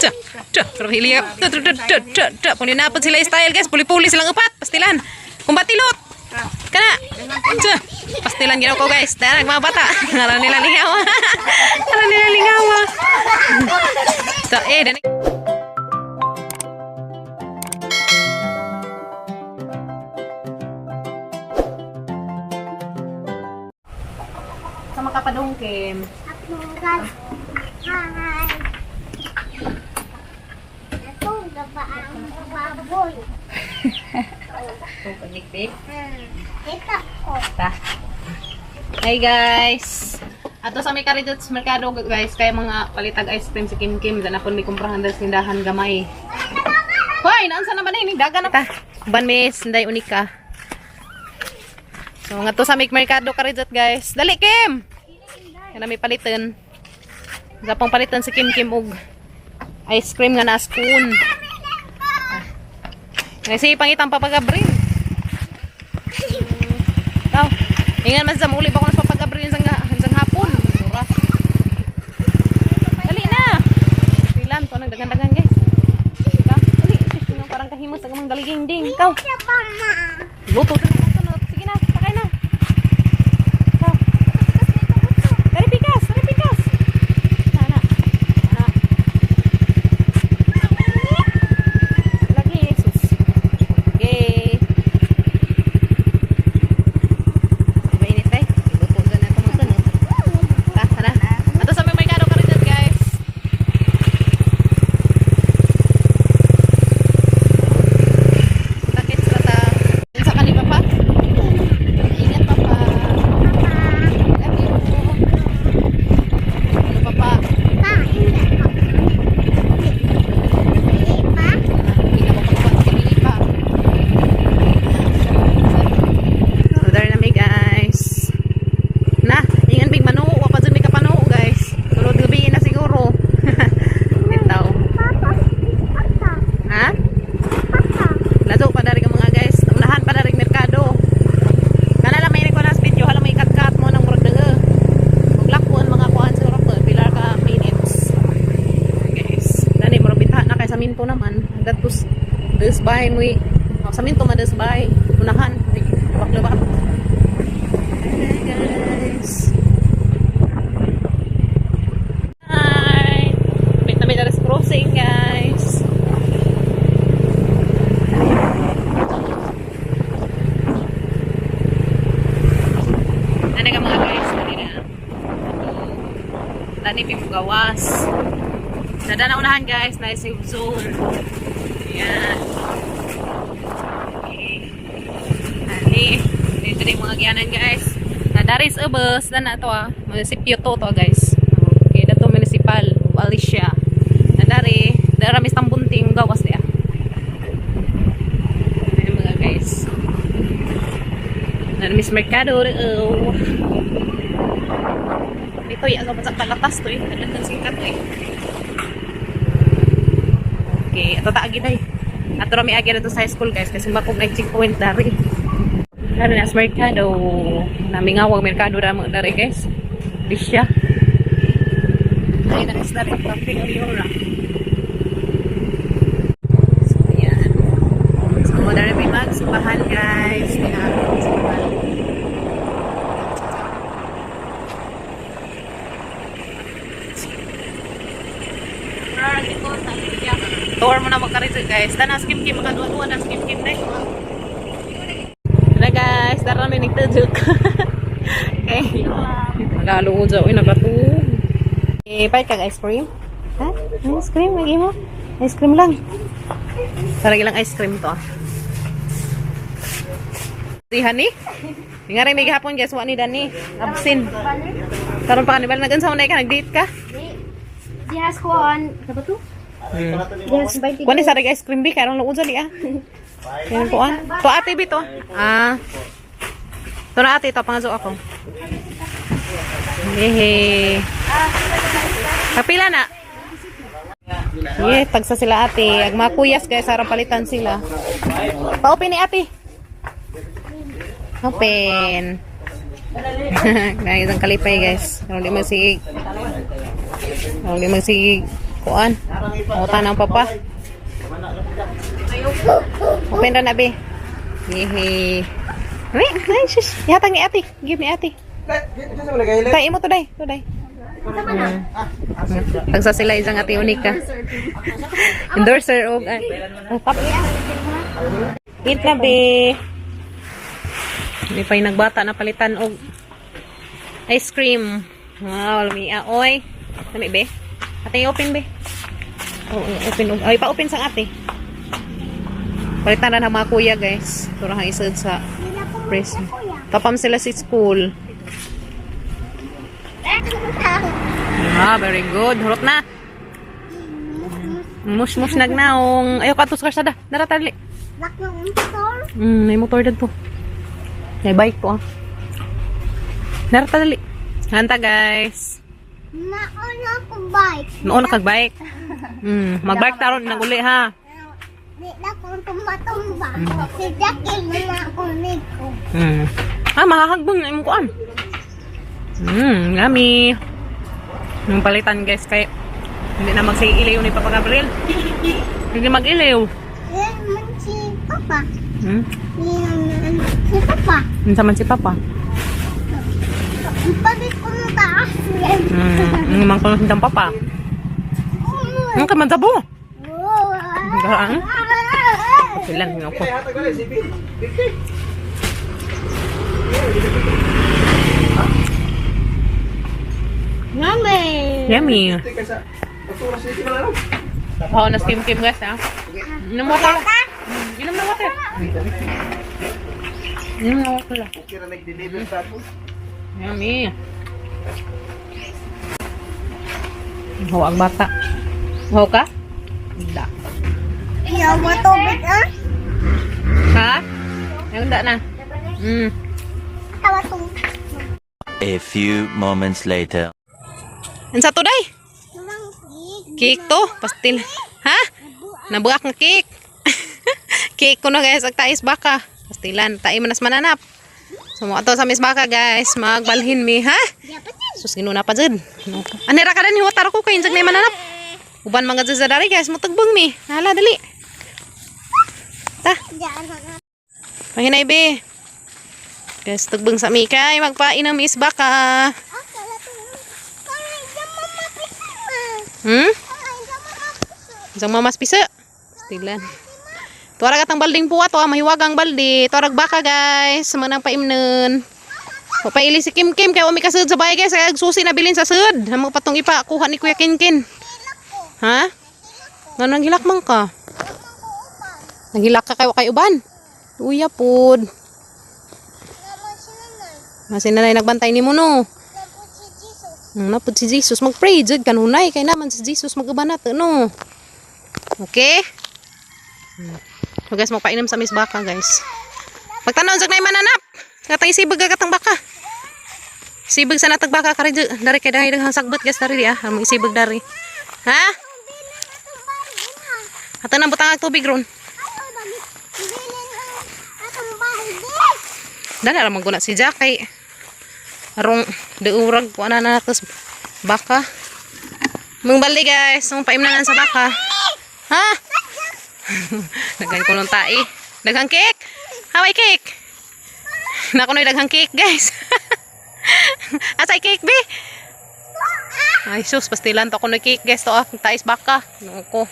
Tsa, tsa, pero tsa, tsa, tsa, tsa, tsa. Puli na po sila style, guys. Puli-puli silang upat. Pastilan. Kumbatilot. Kana. Tsa. Pastilan ginaw ko, guys. Dahil mga bata. Ngaran nila lingaw. Ngaran nila lingaw. So, eh, dani. Sa makapadungkim. Hi. Atong ang baboy. Paglikpik. Kita ko. Ta. Hey guys! Ato sa may karidot sa merkado guys, kaya mga palitag ice cream si Kim Kim, dana pon may kumprahan dal tindahan gamay. Hoy, naunsa naman ini daga na ta. Ban miss, inday unika. So nga to sa may merkado karidot guys. Dali Kim. Kana may palitan. Zapong palitan si Kim Kim og ice cream nga na spoon. Kasi pangitang papagabril. Ikaw. Ingan man sa muli ba ko na papag-abril sa hapon. Mura. Dali na. Pilan to nagdagan-dagan guys. Ikaw, dali. Sus, yung parang kahimos ang amang daliging ding. Ikaw. Luto sa mga sunod. Sige na, sakay na. Ikaw. Dali pikas, dali pikas. Na, na. Na. Lagi, sus. Okay. Mainit eh. Luto dyan na itong sunod. Ta, tara. Ato sa may merkado ka rin dyan, guys. Takit sa ta. Sa kani papa. Ingat papa. Love you. Ano papa? Pa, hindi pa. Pa? Hindi na mapagawa sa pili pa. So, there na mi guys. Na, ingan big manuo. Wa pa dyan may kapanuo guys. Tulod gabi na siguro. Bitaw. Papa, papa, Ha? papa. Lazo pa dari ka mga guys. Unahan pa dari merkado. Kana lang may ko na video, hala may cut-cut mo ng murag daga. Maglakwan mga kuan siguro ko pila ka minutes. Guys, dani murag bitaha na kay sa minto naman. Datos this by mo. Oh, sa minto man this by unahan. Ay, bakla ba? Hi guys. Hi. Wait na may daras crossing guys. Ano ka mga guys? Kanina. Dani gawas. Nada na unahan guys. Na safe zone. Ayan. Okay. Ani. Dito na yung mga giyanan guys. Nadaris ubos. Na to ah. Munisipyo to to guys. Okay. Dato municipal. Alicia. Nadari. Dara mis tambunting gawas niya. Ayan mga guys. Na Miss Mercado. Oh. Dito yan. Sa kalatas to eh. Nagandang singkat eh. Okay. Ato taagi day. Ato rami agi na to sa high school guys. Kasi makog na checkpoint dari. Dari na sa Mercado. Namingawag Mercado ra dari guys. Di siya. Ay, na dari. Cafe Oriora. So, ayan. So, dari may magsimbahan guys. Ayan, simbahan. Tour mo na magkarito guys. Tana skim kim makaduwa-duwa na skim kim day. Tara guys, tara may nagtadjuk. Okay. Lalo ko dyan, uy nagatu. Eh, pahit kag ice cream? Ha? Ice cream lagi mo? Ice cream lang. Tara ilang ice cream to. Ah. Si Hani? Nga rin may gihapon guys, wa ni Dani. Absin. Karon pa kanibal nagansa mo na ka nag-date ka? Di has ko on, ano ba to? Di has 22. Kuan ni sa ice cream bi karon luod sa ah. Karon kuan. To ate bi to. Ah. To na ate to pangaso ako. Hehe. Kapila na. Yeah, tagsa sila ate. Ag mga kuyas guys, sarang palitan sila. Pa-open ni ate. Open. Na isang kalipay guys. Karon di masigig. Karon di masigig. Kuan. Pangutan ang papa. Open ra na, be. Hehe. Wait, ay, sus. Ihatag ni ate. Give ni ate. Tay, imo to day. To day. Tagsa sila isang ate Unika. Endorser og ay. Oh, tap. Eat na, be. Hindi pa yung nagbata na palitan og ice cream. Wow, lami oy. Lami, be. Ate, open, be. Oh, open. Ay, pa-open sang ate. Palitan na ng mga kuya, guys. Turang ang isod sa press. Tapam sila sa school. Ah, very good. Hurot na. Mush-mush nagnaong. Ayaw ka to sa karsada. Dara, tali. Lock ng motor. May motor dito. May bike po ah. Dara, tali. Hanta, guys. Nauna ko bike. Noon nakag-bike. Mag-bike taron naguli ha. Di na kong tumba-tumba. Si Jackie na nakunig ko. Ah, mahahagbang na imong kuan. Yummy. Yung palitan guys kay hindi na magsiiliw ni Papa Gabriel. Hindi mag-iliw. Yan man si Papa. Yan man si Papa. Unsa man si Papa? Pabit ko na taas. Yan. Man ko ng Papa. Ang kaman sabo. Gaan. Ilan nga ko. Yummy. Yummy. Oh, nas kim kim guys ah. Inom water. Inom na water. Inom na water lah. Yummy. Ho ang bata. Ho ka? Hindi. Iyaw mo tubig ah. Ha? Ayun na. Tawa tubig. A few moments later. Unsa to day? Mang cake. Cake to, pastil. Ha? Nabuak nga cake. Cake ko na guys, ag tais baka. Pastilan, tayo manas mananap. So mo ato sa mis baka guys, magbalhin mi ha. Dapat yan. Sus ginuna pa jud. Anira ka rin hiwatar ko kay insag na mananap. Uban mga jud sa dari guys, motagbong mi. Hala dali. Ta, Diyan na. pahinay be. Guys, tagbong sa mi kay magpainam is baka. Ah, kala to. Kaya dyan mama pisa. Kaya dyan mama pisa. Isang mamas pisa. Pastilan. Tuarag atang balding puwa to, ah, mahiwagang baldi. Tuarag baka guys, manang paimnon. Papaili si Kim Kim kay umi kasud sa bahay guys, kay susi na bilin sa sud. Amo patong ipa kuha ni Kuya Kinkin. Ha? Ngano nang hilak man ka? Nanghilak ka kay kay uban. Uya pod. Naman si nanay. Masin nanay nagbantay nimo no. Napod si Jesus. Napod si Jesus magpray jud kanunay kay naman si Jesus mag-uban nato no. Okay? So guys, magpainom sa Miss Baka guys. Pagtanaw sa mananap. Katang isibag ka katang baka. Sibag sa natag baka kari dari kay dahil daghang sagbot guys dari di ah. Ang isibag dari. Ha? Ato nang butang ang tubig ron. Ayaw, bakit? Bilin ang atong balde. Dala ra man guna si Jack kay arong deurag kuan na natos baka. Mong baldi guys, mong paimnanan sa baka. Ha? Daghan ko nung tae. Daghang cake. Haway cake. Nako noy daghang cake guys. Asay cake be? Ay sus, pastilan to ko noy cake guys to ah, tais baka. Nako.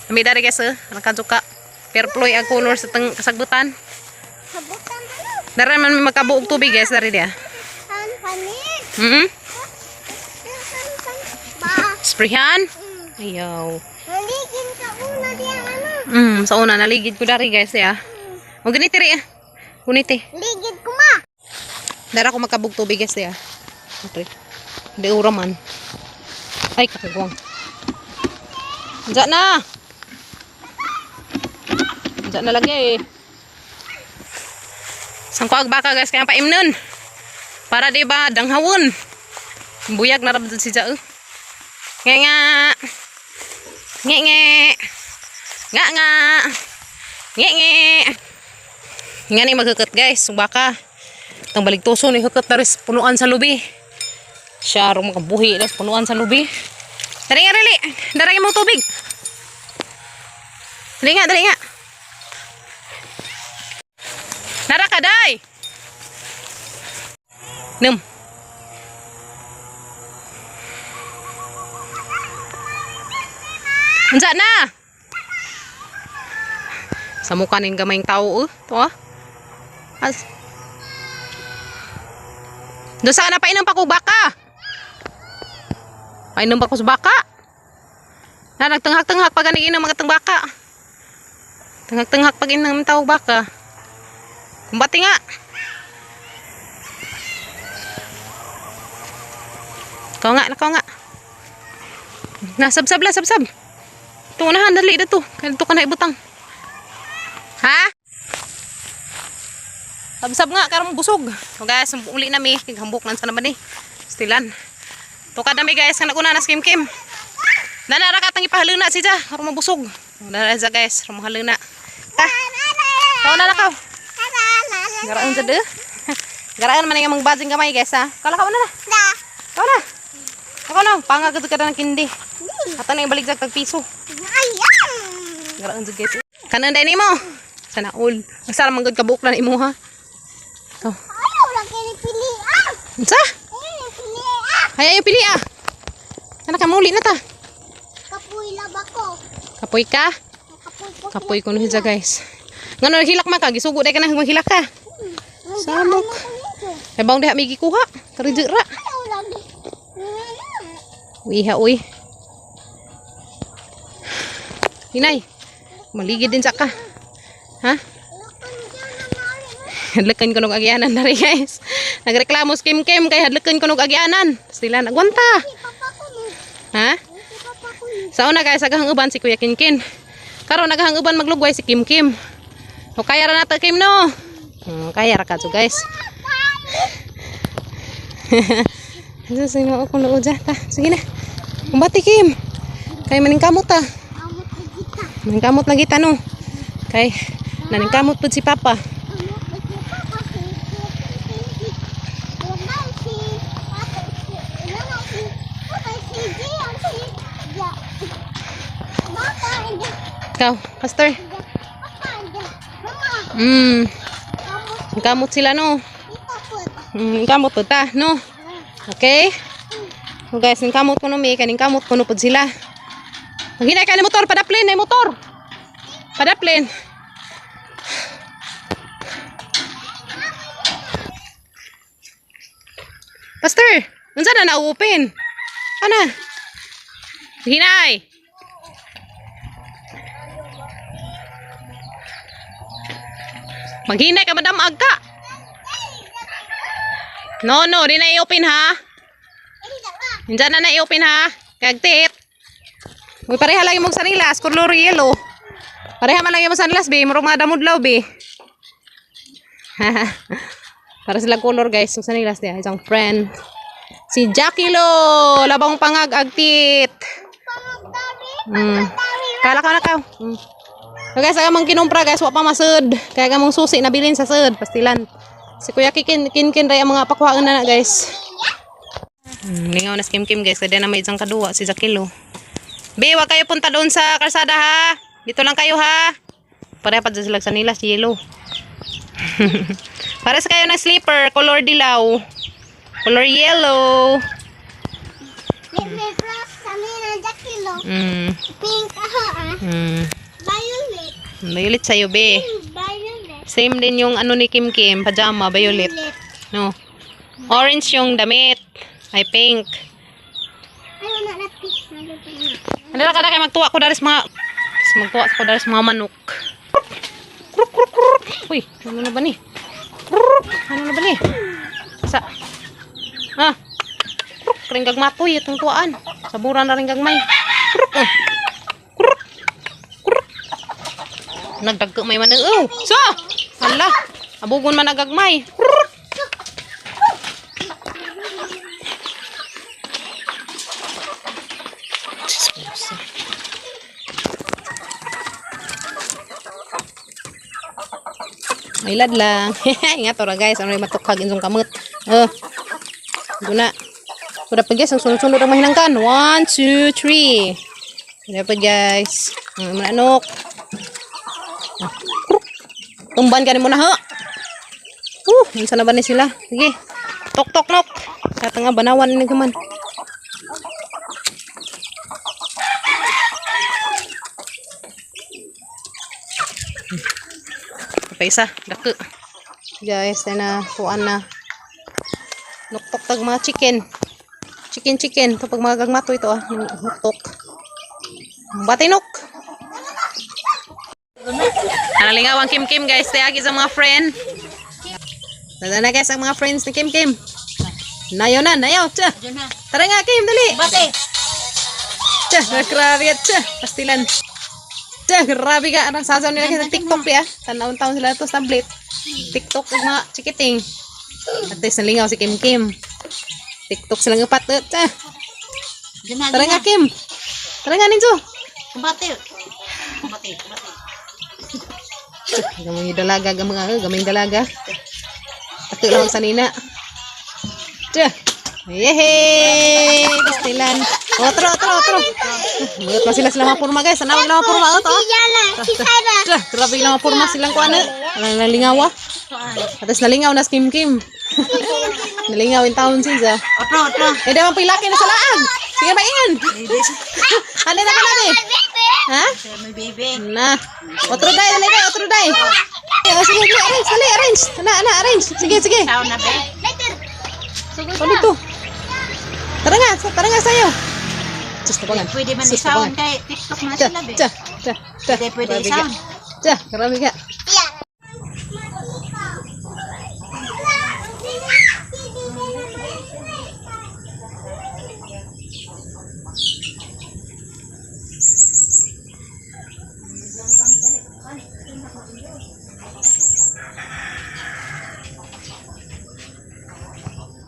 Ami dari guys eh, nakajuka. Purple ang color sa tang kasagbutan. Sabutan na lang. Dara man may magkabuog tubig guys, dari dia. Ang panig. Ba. Sprayhan. Ayaw. Naligin sa una diyan ano. Sa una naligid ko dari guys ya. O ganiti ri ah. Guniti. Ligid ko ma. Dara ko magkabog tubig guys ya. Okay. Di ura man. Ay kakagwang. Diyan na. Diyan na lagi eh. Sangko baka guys kaya paimnon. Para di ba danghawon. Buyag na rabdod si Jao. Nga nga. Nge nge. Nga nga. Nge nge. Nga ni maghukat guys, baka. Itang baligtuso ni hukat na rin punuan sa lubi. Siya rong makabuhi, das punuan sa lubi. Dali nga, dali. Daragin mo tubig. Dali nga, dali nga. Nara ka, day. Num. Unsa na? Sa mukha ning gamayng tao, oh. To ah. As. Doon sa ka na painom pa ko baka. Painom pa ko sa baka. Na nagtanghak-tanghak pag ganing inom mga baka. Tanghak-tanghak pag inom tao baka. Kumbati nga. Ikaw nga, ikaw nga. Nasabsab la, sabsab. Ito unahan, dali na to. Kaya dito ka na ibutang. Ha? Sabsab nga, karong busog. So guys, uli na mi. Hambok lang sa naman eh. Stilan. Tukad na mi guys, nga naguna na si Kim Kim. Nanara ka tang ipahaluna siya, karong mabusog. Nanara siya guys, karong mahaluna. Ta. Tao na lakaw. Garaan sa de. Garaan man ang mga bajing gamay guys ha. Kala ka na na. Kau na. Ako na, pangagad ka na ng kindi. Ato na ibalik sa tag piso. Ayan! Garaan sa guys. Kanan din mo. Sana all. Masara man gud kabuok na imo ha. Ikaw. Ayaw lang kinipili ah! Unsa? Ayaw pili ah! Ay ayo pili ah. Kana ka muli na ta. Kapoy lab ako. Kapoy ka? Kapoy ko. Kapoy ko siya guys. Ngano naghilak man ka, gisugo dai ka na maghilak ka. Samok. Kay bawng diha may gikuha. Karidyo ra. Ayaw lang. Uy ha uy. Hinay. Maligid din sa ka. Ha? Hadlakan ko nog agyanan na rin guys. Nagreklamo si Kim Kim kay hadlakan ko nog agyanan. Sila nagwanta. Ha? Sa una guys, agahang uban si Kuya Kinkin. Karon agahang uban maglugway si Kim Kim. O kaya ra nato Kim no. Kaya ra ka to guys. Ano sino ako luod ta. Sige na. Kumbati Kim. Kay maningkamot ta. Amot na kita. Maningkamot lagi ta no. Kay naningkamot pud si Papa. Amot na kita kasi si Lumay si Ate si Lumay si Lumay si Gian si Ya. Mama hindi. Ikaw, Pastor. Papa hindi. Mama. Amot Kamot sila no. kita po. Kamot pud ta no. Okay? So guys, ning kamot ko no mi, kaning kamot ko no pud sila. Paghinay ka ni motor, padaplin na motor. Padaplin. Pastor, unsa na na-open? Ana? Hinay. Maghinay ka madam agka. No, no, di na i-open ha. Hindi na na i-open ha. Kagtit. Uy, pareha lang yung sanilas, color yellow. Pareha man lang yung sanilas, be. Murag mga damudlaw, be. Para sila color, guys. Yung sanilas niya, isang friend. Si Jackie Lo, labang pangag agtit. Kala ka na ka. So guys, ang among kinumpra guys, wa pa masud. Kaya kamong susi nabilin sa sud, pastilan. Si Kuya Kikin, Kinkin ray ang mga pakuhaan na na guys. Lingaw na si Kim Kim guys, kaya na may isang kaduwa si Zakilo. Be, wag kayo punta doon sa kalsada ha. Dito lang kayo ha. Pareha pa dyan sila sa nila, si Yellow. Para sa kayo ng slipper, color dilaw. Color yellow. May frost kami na Jackie Lo. Pink ako ah. Violet. Violet sa'yo, be. Violet. Same din yung ano ni Kim Kim, pajama, violet. No. Orange yung damit. Ay, pink. Ayaw na natin. Ano na kada kay magtuwa ko daris mga magtuwa ko daris mga manok. Kruk kruk kruk. Uy, ano na ba ni? Kruk, ano na ba ni? Sa Ah. Kruk, ring gagmatoy itong tuwaan. Sabura na rin gagmay. Kruk. Oh. Kruk. Kruk. Nagdagko may man. Oh, so. Hala. Abugon man nagagmay. Kruk. Chismosa. Mailad lang. Ingat ora guys, ano yung matukhag insong kamot. Oh. Guna. Wala pa guys, ang sunod-sunod ang mahinangkan. 1, 2, 3. Wala pa guys. Ang mga anok. Ah, kruk. Tumban ka ni muna ha. Minsan na ba ni sila? Sige. Tok tok nok. Kata nga banawan ni gaman. Pa isa, dako. Guys, na kuan na. Nuktok tag mga chicken. Chicken chicken. Ito pag mga gagmato ito ah. Nuktok. Batinok. Analingaw ang Kim Kim guys. Tayagi sa mga friend. Dada na guys ang mga friends ni Kim Kim. Nayo na, nayo. Tsa. Tara nga Kim, dali. Bate. Tsa, grabe ka. Tsa, pastilan. Tsa, grabe ka. Anong sasaw nila sa TikTok ya. Tanawon-taon sila to sa tablet. TikTok ug mga chikiting. At least nalingaw si Kim Kim. TikTok silang upat. Eh, tsa. Tara nga Kim. Tara nga Ninjo. Bate. Bate. Bate. Gamay dalaga, gamay gamay dalaga. Takil lang sa nina. Tsa. Yehey! Pastilan. Otro, otro, otro. Mugot na sila sila mga purma guys. Tanawag na mga purma. Otro. Yana, si Sarah. Tsa, grabe lang mga purma silang kuan. Ano nalingaw ah. Atas nalingaw na si Kim Kim. Nalingaw in town siya. Otro, otro. Eh, daw ang pilaki na sa laag. Sige ba ingan? Ano na ka natin? Ha? May baby. Na. Otro day, dali day, otro day. Eh, oh, sige, sige, arrange, dali, arrange. Ana, ana, arrange. Sige, sige. Tao na be. Ano ito? Tara nga sa'yo. Sus, tabangan. Pwede man Sus, i-sound tabangan. kay TikTok na Tsa, sila be. tsa, tsa, tsa. Pwede, pwede Grabe ka. i-sound. Tsa, grabe ka.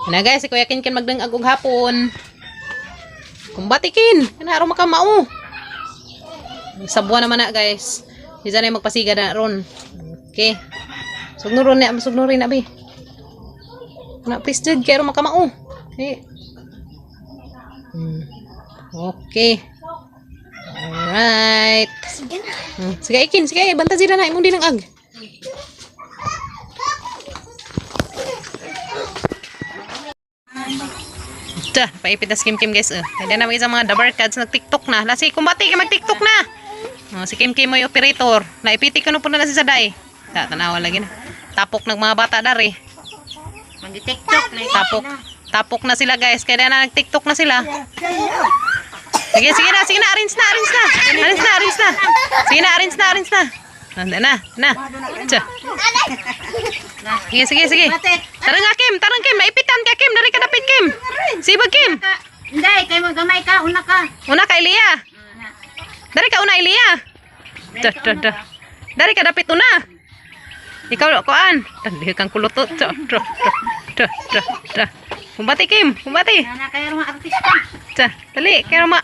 Ana guys, si Kuya Kinkin magdangag og hapon. Kumbatikin, kana aron makamao. Sabwa naman na guys. Isa na yung magpasiga na ron. Okay. Sugnuron na, sugnurin na bi. Na please jud kay aron makamao. Okay. Okay. Alright. Sige ikin, sige banta sila na imong dinang ag. Ta, paipit na si Kim Kim guys. Eh. Kaya na isang mga dabarkads nag-TikTok na. Lasi, kumbati ka mag-TikTok na. Oh, si Kim Kim mo yung operator. Naipiti ko na po na si Saday. Ta, tanawa lagi na. Tapok ng mga bata dari. Mag-TikTok na. Tapok. Tapok na sila guys. Kaya na nag-TikTok na sila. Sige, sige na, sige na. Arrange na, arrange na. Arrange na, arrange na. Sige na, arrange na, arrange na. Nanda na, na. Tsa. Sige, sige, sige. Tara nga, Kim. Tara, Kim. Naipitan ka, Kim. Dari ka dapit, Kim. Sibag, Kim. Hindi, kay mo gamay ka, una ka. Una ka, Elia. Dari ka una, Elia. Da, da, da. Dari ka dapit una. Ikaw, kuan. Tandi kang kulot. Da, da, da, da, da. Kumbati, Kim. Kumbati. Ana kay mga artista. Tsa, dali. Kaya ma.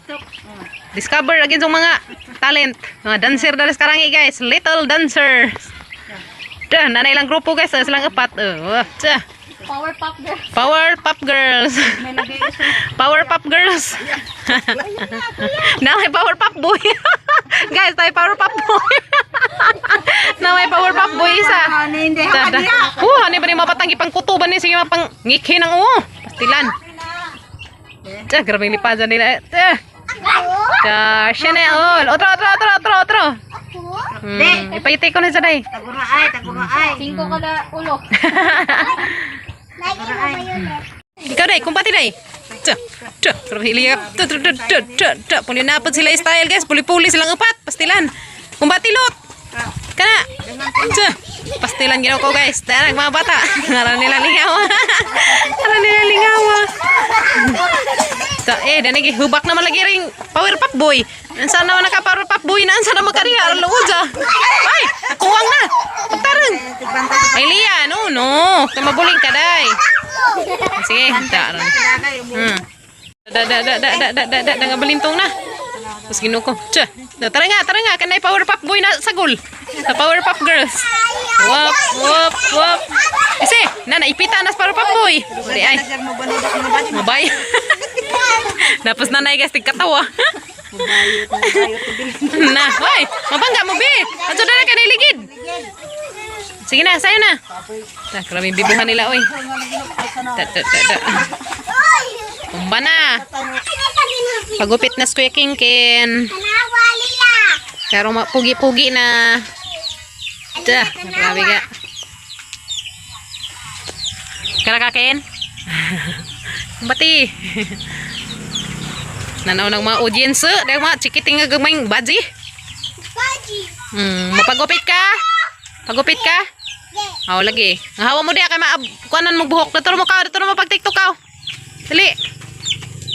Discover again yung mga talent. Mga dancer dali sa karangi, guys. Little dancers. Da, nanay lang grupo, guys. Silang apat. Oh, tsa. Power pop girl. Power Pop Girls. May lagi isa. Power Pop Girls. Na may Power Pop Boy. Guys, tayo Power Pop Boy. Na may Power Pop Boy isa. Ano hindi Da, da. Oh, ano ba ni mapatang ipang kuto ba ni sige mapang ngikhi ng oo. Pastilan. Tsa, grabe yung lipasan nila. Tsa. Tsa, siya na all. Otro, otro, otro, otro, otro. Ipayitay ko na sa day. Tagura ay, tagura ay. Singko kada ulo. Ikaw day, kumpati day. Tsa, tsa, grabe iliya. Tsa, tsa, tsa, tsa, tsa, tsa. Puli na po sila style guys. Puli-puli silang upat. Pastilan. Kumbati lot. Kana. Tsa. Pastilan ginaw ko guys. Tara mga bata. Ngaran nila lingaw. Ngaran nila lingaw. Ta eh dani gi hubak naman lagi ring power pop boy. Ansa naman naka power pop boy na ansa naman kariya aron luod ah. Ay, kuwang na. Pagtarang. Ay Lia, no no. Kay mabuling ka day. Sige, ta aron. Da da da da da da da da da nga balintong na. Tapos ginuko. Tsa. Da, tara nga kanay power pop boy na sagol. Sa power pop girls. Wop wop wop. Ise, na naipita na sa power pop boy. Di ay. Mabay. Tapos nanay guys, tigkatawa. Na, hoy, mabangga mo be. Adto na ka niligid. Sige na, sayo na. Ta, grabe yung bibuhan nila oy. Ta ta ta ta. Tumba na. Pagupit na si Kuya Kingkin. Tanawa liya. Pero mapugi-pugi na. Ta, grabe ka. Karakakin? Bati. Nanaw ng mga audience, eh. Dahil mga chikiting nga gamay baji. Baji. Mapagupit ka? Pagupit ka? Yeah. Oh, lagi. Ang hawa mo diya kay maab kuanan mo buhok. Dito mo ka, dito mo pag TikTok ka. Dali.